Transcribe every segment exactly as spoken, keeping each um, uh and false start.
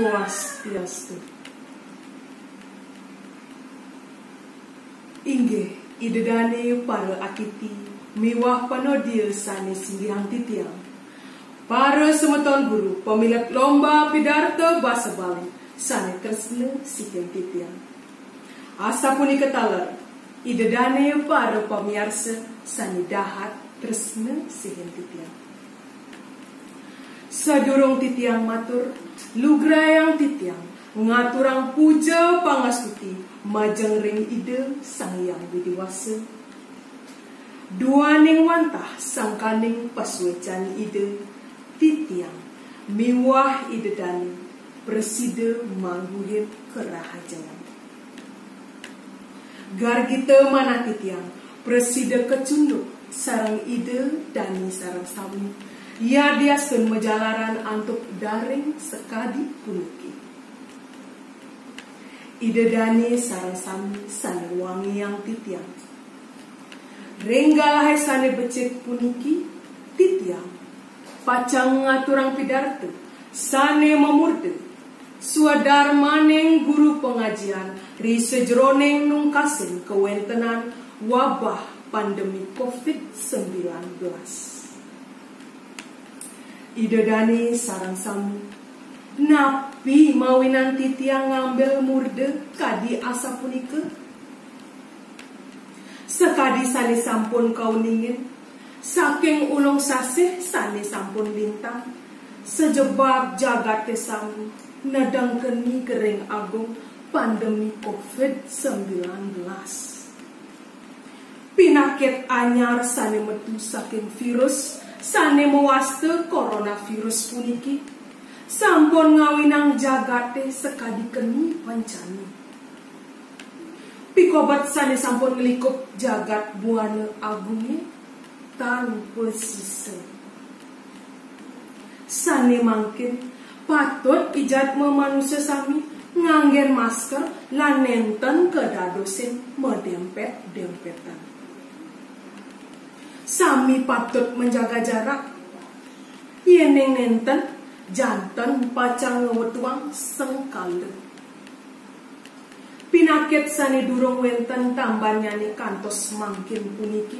Swastiastu. Inggih, Ida dane para akiti miwah panodia sane singgihang titiang. Para semeton guru pamilet lomba pidarta basa Bali sane tresna sihin titiang. Asapunika taler, Ida dane para pamiarsa sane dahat tresna sihin titiang. Sadurung titiang matur, lugrayang titiang ngaturang puja pangastuti majeng ring Ida Sang Hyang Widi Wasa. Duaning wantah sangkaning pasuecan Ida, titiang miwah Ida dane prasida mangguhin karahajengan. Gargita manah titiang prasida kacunduk sareng Ida dane sareng sami, yadiastun majalaran antuk daring sakadi puniki. Ida dane sareng sami sane wangiang titiang. Ring galahe sane becik puniki, titiang pacang ngaturang pidarta sane mamurda swadarmaning guru pangajian ri sajeroning nungkasin kawentenan wabah pandemi covid sembilan belas. Ida dane sareng sami, napi mawinan titiang ngambil murda kadi asapunika? Sakadi sane sampun kauningin, saking ulung sasih sane sampun lintang, sajebag jagate sami nedeng keni gering agung pandemi covid sembilan belas. Pinakit anyar sane metu saking virus sane mawasta coronavirus puniki sampun ngawinang jagate sakadi keni pancani. Pikobet sane sampun nglikup jagat buana agunge tan pasisa. Sane mangkin patut ijatma manusa sami nganggen masker lan nenten kadadosin madempet-dempetan. Sami patut menjaga jarak. Yening nenten, janten pacang ngwetuang sengkala. Pinakit sane durung wenten tambannyane kantos mangkin puniki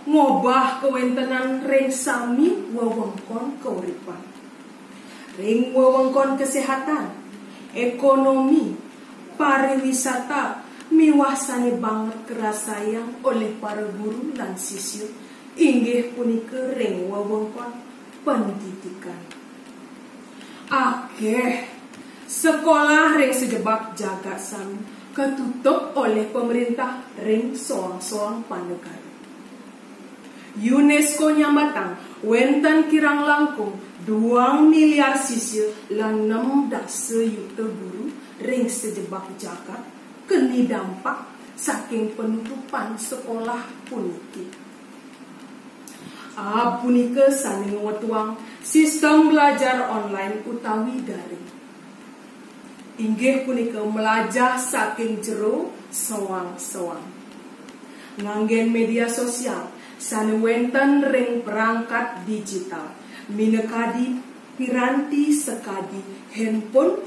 ngobah kawentenan ring sami wewengkon kauripan. Ring wewengkon kesehatan, ekonomi, pariwisata, miwah sane banget karasayang olih para guru lan sisya, inggih punika ring wewengkon pendidikan. Akeh sekolah ring sajebag jagat sami katutup olih pemerintah ring soang-soang panegara. UNESCO nyambatang wenten kirang langkung duang miliar sisya lan nem dasa yuta guru ring sajebag jagat keni dampak saking penutupan sekolah puniki. Aab punika sane ngwetuang sistem belajar online utawi daring. Inggih punika melajah saking jero soang-soang. Nganggen media sosial sane wenten ring perangkat digital, minakadi piranti sakadi handphone,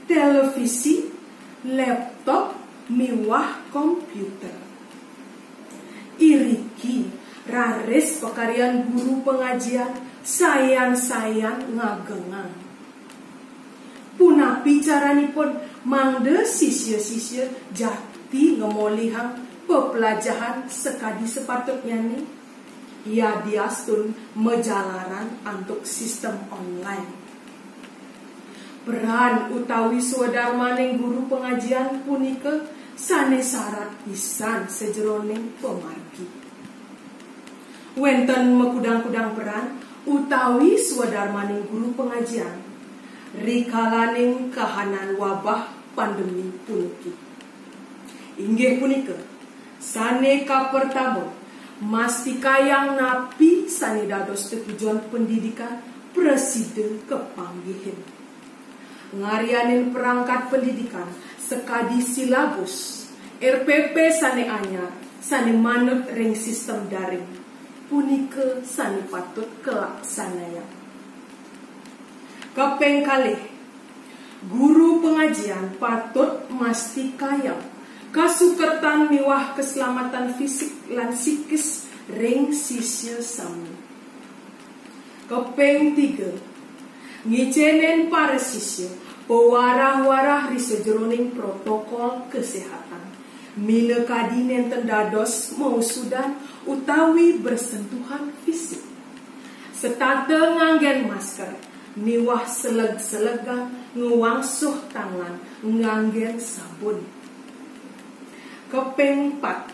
televisi, laptop, miwah komputer. Iriki raris pakaryan guru pangajian sayan-sayan ngagengang. Punapi caranipun mangda sisya-sisya jati ngamolihang pepelajahan sakadi sapatutnyane, yadiastun majalaran antuk sistem online? Peran utawi swadarmaning guru pangajian punika sane sarat pisan sajeroning pamargi. Wenten makudang-kudang peran utawi swadarmaning guru pangajian rikalaning kahanan wabah pandemi puniki. Inggih punika, sane kapertama, mastikayang napi sane dados tetujon pendidikan prasida kapanggihin. Ngaryanin perangkat pendidikan sakadi silabus, R P P sane anyar, sane manut ring sistem daring, punika sane patut kalaksanayang. Kaping kalih, Guru pangajian patut mastikayang kasukertan miwah kaslamatan fisik lan psikis ring sisia sami. Kaping tiga, ngicenin para sisia pawarah-warah ri sajeroning protokol kesehatan, minakadi nenten dados mausudan utawi bersentuhan fisik. Setata nganggen masker miwah seleg-selegan ngwangsuh tangan nganggen sabun. Kaping pat,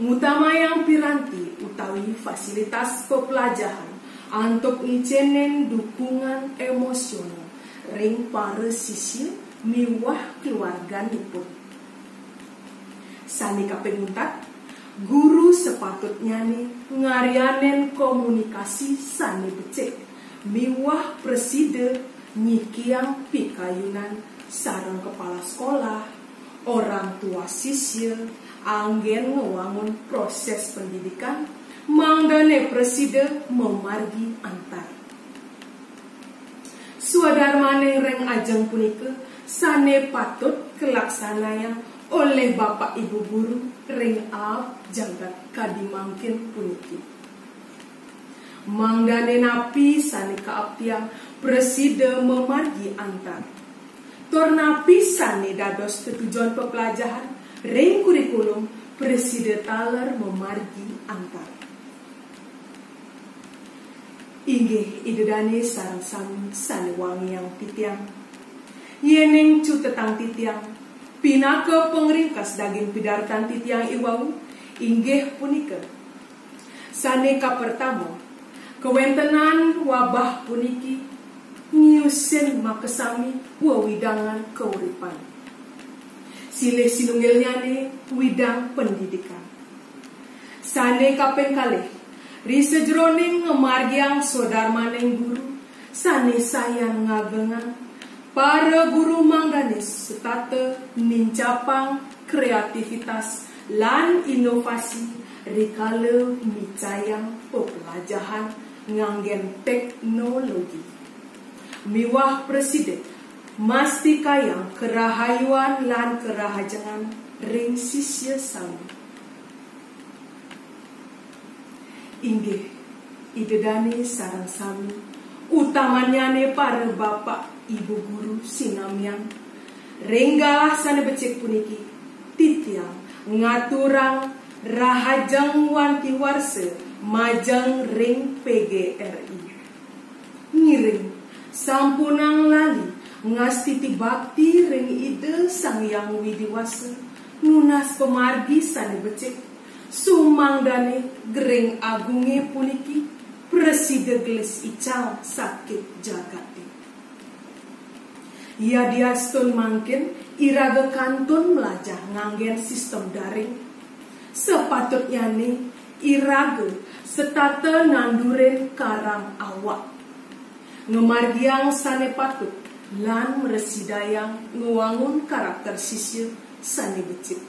ngutamayang piranti utawi fasilitas peplajahan antuk ngicenin dukungan emosional ring para sisia miwah keluarganipun. Sane kaping untat, guru sapatutnyane ngaryanin komunikasi sane becik miwah prasida nyikiang pikayunan sareng kepala sekolah, orang tua sisia, anggen ngwangun proses pendidikan, mangdane prasida mamargi antar. Swadarmaning ring ajeng punika sane patut kalaksanayang olih Bapak Ibu guru ring aab jagat kadi mangkin puniki. Mangdane napi sane kaaptiang prasida mamargi antar. Tur napi sane dados tetujon peplajahan ring kurikulum prasida taler mamargi antar. Inggih Ida dane sareng sami sane wangiang titiang. Yening cutetang titiang, pinaka pangringkes daging pidartan titiang iwau, inggih punika. Sane kapertama, kawentenan wabah puniki ngiusin makasami wewidangan kauripan. Silih sinunggilnyane widang pendidikan. Sane kaping kalih, ri sajeroning ngamargiang swadarmaning guru sane sayan ngagengang, para guru mangdane setata nincapang kreativitas lan inovasi rikala micayang peplajahan nganggen teknologi. Miwah prasida mastikayang karahayuan lan karahajengan ring sisia sami. Inggih, Ida dane sareng sami, utamannyane para bapak ibu guru sinamian, ring galah sane becik puniki, titiang ngaturang rahajeng wanti warsa majeng ring P G R I. Ngiring, sampunang lali ngastiti bakti ring Ida Sang Hyang Widi Wasa, nunas pamargi sane becik, sumangdane gering agunge puniki prasida gelis ical sakit jagate. Yadiastun mangkin iraga kantun mlajah nganggen sistem daring, sapatutnyane iraga setata nandurin karang awak, ngamargiang sane patut lan mrasidayang ngwangun karakter sisia sane becik.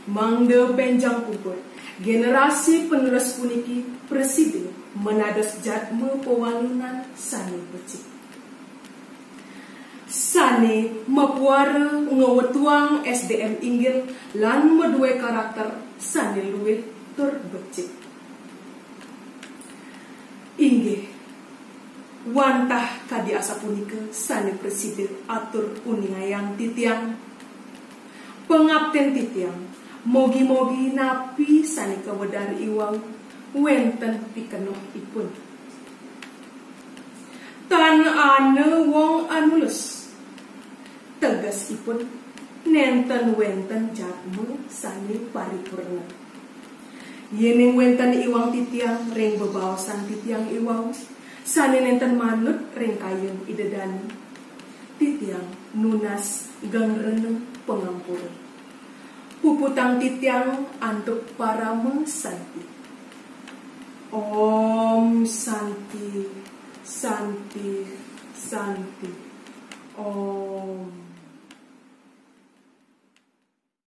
Mangda benjang pungkur, generasi penerus puniki prasida manados jadma pawangunan sane becik. Sane mapuara ngwetuang S D M inggil lan madue karakter sane luih tur becik. Inggih, wantah kadi asapunika sane prasida atur uningayang titiang. Pangapten titiang, mogi-mogi napi sane kawedar iwau wenten pikenohipun. Tan ana wong anulus. Tegesipun, nenten wenten jadma sane paripurna. Yening wenten iwang titiang ring bebaosan titiang iwau, sane nenten manut ring kayun Ida dane, titiang nunas geng rena pangampura. Puputang titiang antuk parama santi. Om Santi, Santi, Santi. Om.